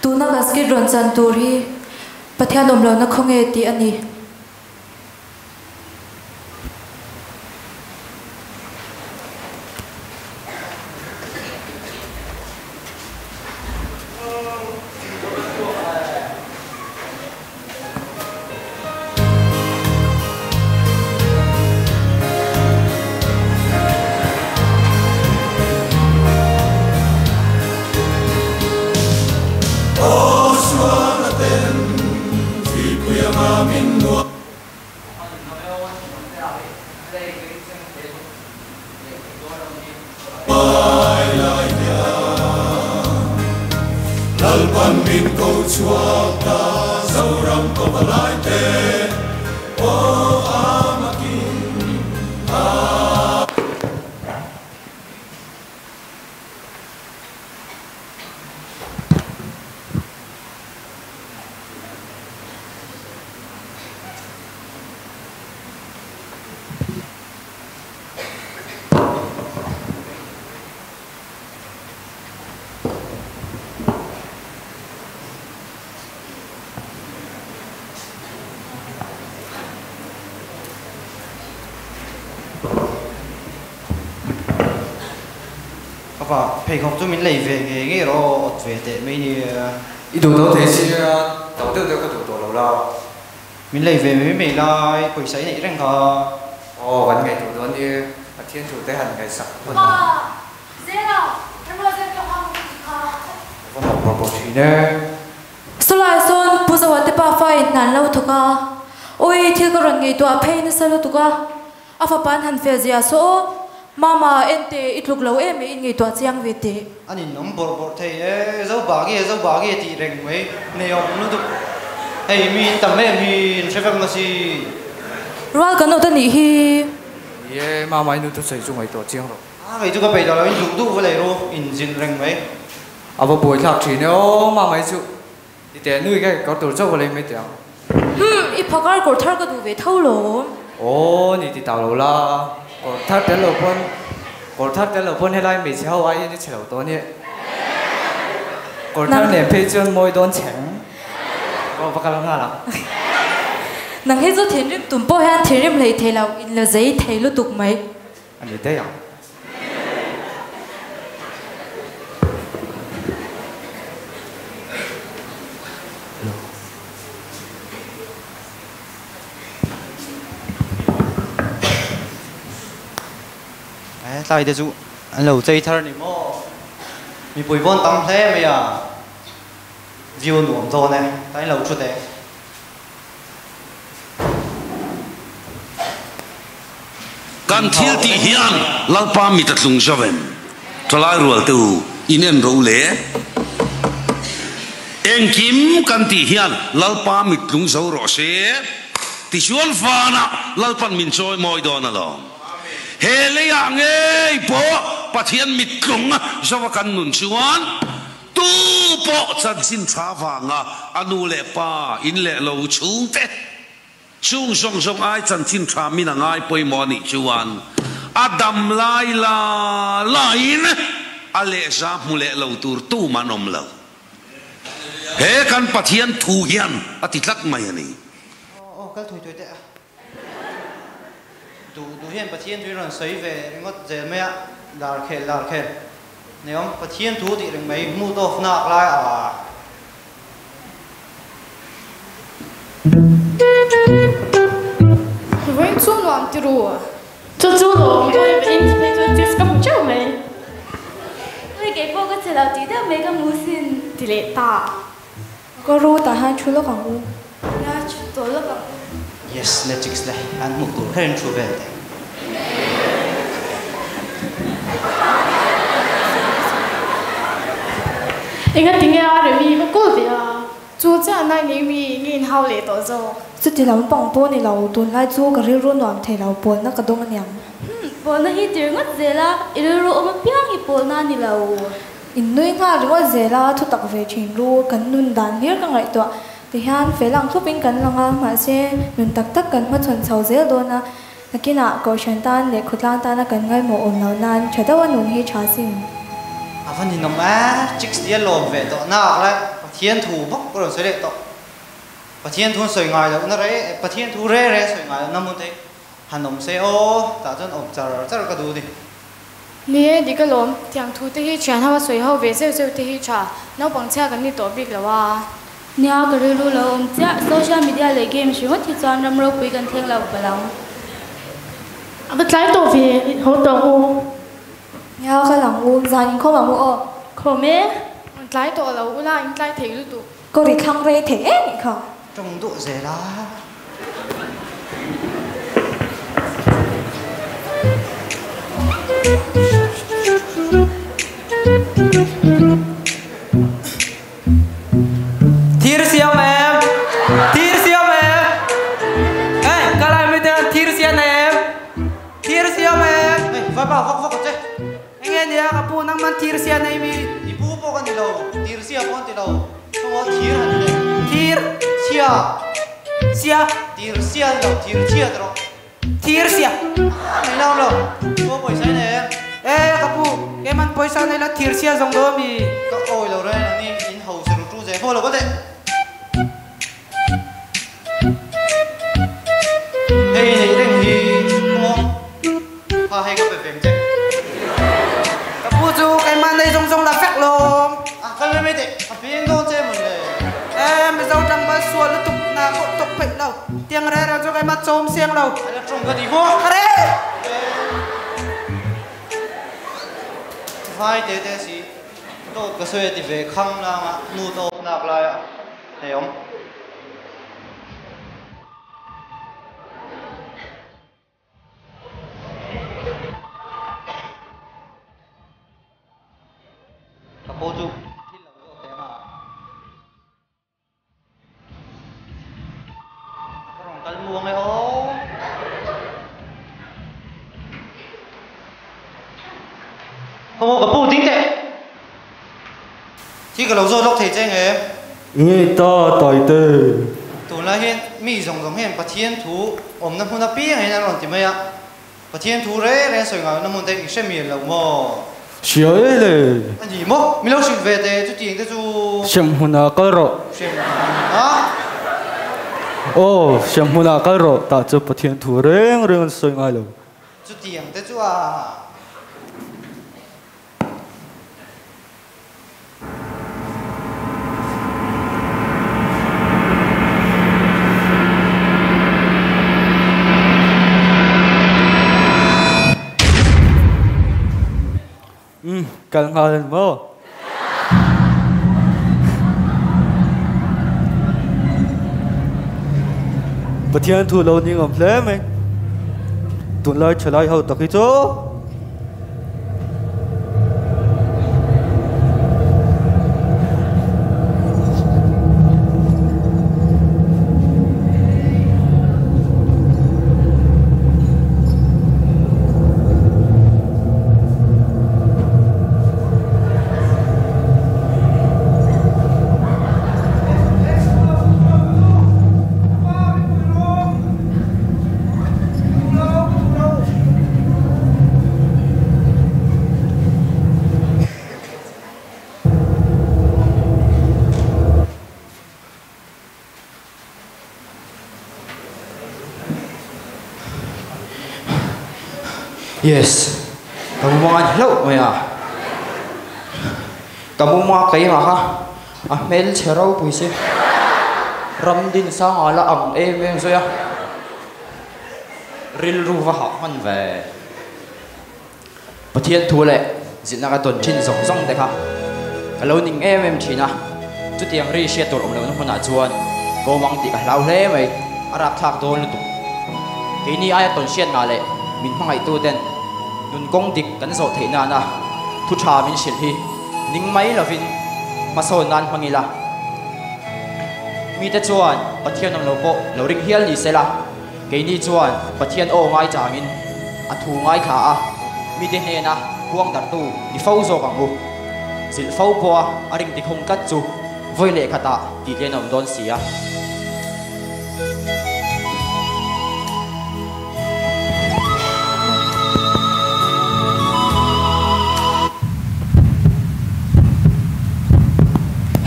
Tuna kan skit rawn chan tur hi Pathian awm lohna khawnge tih a ni. Ka pa, pheikhawk chu min lei ve ngei ngei rawh aw, awt ve teh mai nia. I duh tho thei sia, to deuh deuh ka duh tawh lo la. Min lei ve mai mai lai, pawisa i neih reng kha. Aw, kan ngaihtuah dawn nia, Pathian thu te han ngaihsak hman a. Pa, Zela, remruat zel ka hmang ka ti kha. Ka va mak bawrh bawrh thin e. Sawlai sawn Pu Zoa te pa fa in hna an lo thawk a, Awii thil ka rawn ngaihtuah phei nasa lutuk a, a fapa an han fel zia saw aw, Mama ente i tluk lo em e in ngaihtuah chiang ve teh. An in awm bawrh bawrh thei e, zo bagi e zo bagi e tih reng mai nei awm lutuk, hei mi in tam em hi in hre vek nasi. Rual kan awt a nih hi. Ni e, Mama i nu thusawi chu ngaihtuah chiang rawh. A kei chu ka peih tawh lo, in duh duh va lei ru, in zin reng mai. A va buai thlak thin e aw, Mama i chu i teh nui ka kawr tur chauh va lei mai teh ang. Hum, i phakar kawr thar ka duh ve tho lawm. Aw, ni ti tau lo la, kawr thar tel lo pawn, kawr thar tel lo pawn helai hmeichhe ho aiin i chhe lo tawh ania. Kawr thar nen phei chuan mawi dawn cheng. Aw, va kal nghal ang. Nang hi chu thinrim tum pawh hian thinrim hlei thei lo, in la zei thei lutuk mai. A ni daih ang. He tlai te chu an lo chei thar ni maw? Mipui pawn tam hle mai a, view nuam dawn e, tlai lo thu teh. Kan thil tih hian Lalpa mit a tlung zo em? Thalai rual te u, in en ro le. Engkim kan tih hian Lalpa mit tlung zo rawh se. Tichuan vanah Lalpan min chawi mawi dawn alawm. He leiah ngei pawh Pathian mit tlung zova kan nun chuan Tu pawh chanchin tha vanga a nu leh pa in leh lo chhungte chung zawng zawng ai chanchin tha min a ngai pawimawh a nih chuan a dam lai la laiin a lehza hmu leh lo tur tum an awm lo. He kan Pathian thu hian a ti tlat mai a ni. Aw aw kal thui thui teh a. Duh duh hian Pathian thu hi rawn sawi ve ringawt zel mai a, lar khel lar khel. Nei awm Pathian thu tih reng mai mood off nak lai a. Vawiin chu nuam ti ru. Chu chu lawm dawn em in phei chuan chips ka hmu teuh mai. Ui kei pawh ka che lo tih deuh mai ka hmu sin. Ti leh ta. Ka ru tah hian thu lawk ang u. Nia thu tawh lawk ang u. Yes le chicks le an hmuh tur kherin thu vel teh. Enga tinge a Remi va call ve a? Chu chiah nai nei mi nge in hau leh tawh zawk? Chuti lam pang pawh ni lo, tunlai chu ka rilru nuam thei lo, pawlna ka dawng aniang. Humm, pawlna hi tir ngawt zel a, i rilru awm apiang hi pawlna a ni lo. In nui nghal ringawt zel a, thu tak ve thin ru, kan nun dan hlir ka ngaihtuah tihian fel ang thupin kan lang a, mahse nun tak tak kan hmachhawn chho zel dawn a, nakinah Kohhran tan leh khawtlang tana kan ngaihmawh awm loh nan tha deuha nun hi tha sin. A va ninawm e, chicks tia lawm ve tawh nak lai. Pathian thu bawk ka rawn sawi leh tawh. Pathian thu an sawi ngai loh na re, Pathian thu re re sawi ngai loh na hmun te han awm se aw, tah chuan awm char char ka duh a ni. Ni e, dik alawm. Tiang thu te hi thian ho a sawi ho ve zeuh zeuh te hi tha. Naupang chhia kan ni tawh bik lo a. Nia, ka rilru lo awm chiah. Social media leh games ringawt hi chuan ram ropui kan thleng lo palh ang. A va tlai tawh ve, haw tawh ang u. Nia, ka lang u. Zan inkhawm ang u aw. Khawm e. Tlai tawh lo ula, in tlai thei lutuk. Ka ri thlang rei thei em nih kha. Tawng duh zel a. Thir siam em? Thir siam em? Hey, ka lai mi te thir siam em? Thir siam em? Hey, vai pa vak vak a che. Enge nia ka pu nangman thir sia nei mi? I pu pawh ka ni lo, thir sia pawh an ti lo. Khaw thir han ti leh. Thir. Chhia. Sia. Thir sia ni lo, thir chhia ti rawh. Thir sia. Nei lo lo. Pu pawisa i nei em? E ka pu, keiman pawisa nei la thir sia zawng dawn mi? Ka awi lo reng ang ni, in hausa ru tu zel pawh lo ka teh. Hei neih reng hi maw? Kha hei ka pe veng che. Ka pu chu keimah nei zawng zawng la vek lawm. A kal mai mai teh, ka peng dawn che mawn le. E Mizo tlangval sual lutuk na pawh tawk peih lo. Tiang reng reng chu keimah chawm siang lo. A la tawng ka ti maw? Ka re! Vai te te si, dawt ka sawi a ti ve khang lang a, nu tawp nak lai a. Hei awm. Ka pu chu thil lo zawk teh ang a. Ka rawn kal muang e aw. Khaw ka pu ding teh. Thi ka lo zawt lawk thei che nge? Nge ta Taite? Tunlai hian mi zawng zawng hian Pathian thu awmna hmun apiang hian an rawn ti mai a, Pathian thu reng reng sawi ngaihna hmun te i hre mial lo maw? Hria e le. A ni maw? Mi lo hrilh ve teh chutiang te chu. Hremhmunah kal rawh. Hremhmunah? Aw, hremhmunah kal rawh tah chu Pathian thu reng reng an sawi ngai lo. Chutiang te chu a. Umm, kal nghal an maw? Pathian thu lo ning awm hle mai. Tunlai thalai ho tak hi chu. Yes, ka mumang a ni hlauh mai a. Ka mumang keimah kha a hmelchhe ropui si. Ram din sangah la ang em em zui a. Rilru va hah hman ve. Pathian thu leh zilhna ka tawn thin zawng zawng te kha ka lo ning em em thin a, chutiang ri hriat tur awm lohna hmunah chuan ka awm ang tih ka hlau hle mai, a rapthlak dawn lutuk. Keini aia tawn hriat ngah leh min hmangaihtu ten nun kawng dik kan zawh theih nana thu tha min hrilh hi ning mai lovin hmasawn nan hmang ila. Mite chuan Pathian awm lo pawh lo ring hial ni sela. Keini chuan Pathian aw ngai changin a thu ngaithla a, mite hnena huang darhtu ni fo zawk ang u. Zilh fo pawha a ring tikhung tlat chu vawi leh khatah tih tlen a awm dawn si a.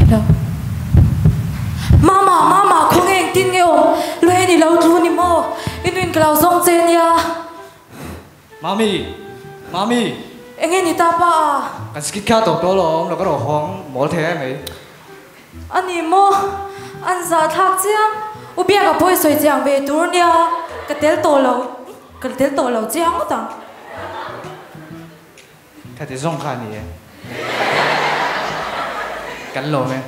Hello. Rin ka lo zawng che nia. Mami! Mami! Enge ni ta pa a? Kan skit kha tawp tawh alawm, lo ka rawh hawng mawl thei ai mai. A ni maw? An zah thlak chiang. U Biaka pawh i sawi chiang ve tur nia, ka tel tawh lo, ka tel tawh lo chiang ngawt ang. Ka ti zawng kha a ni e. Kan lawm e.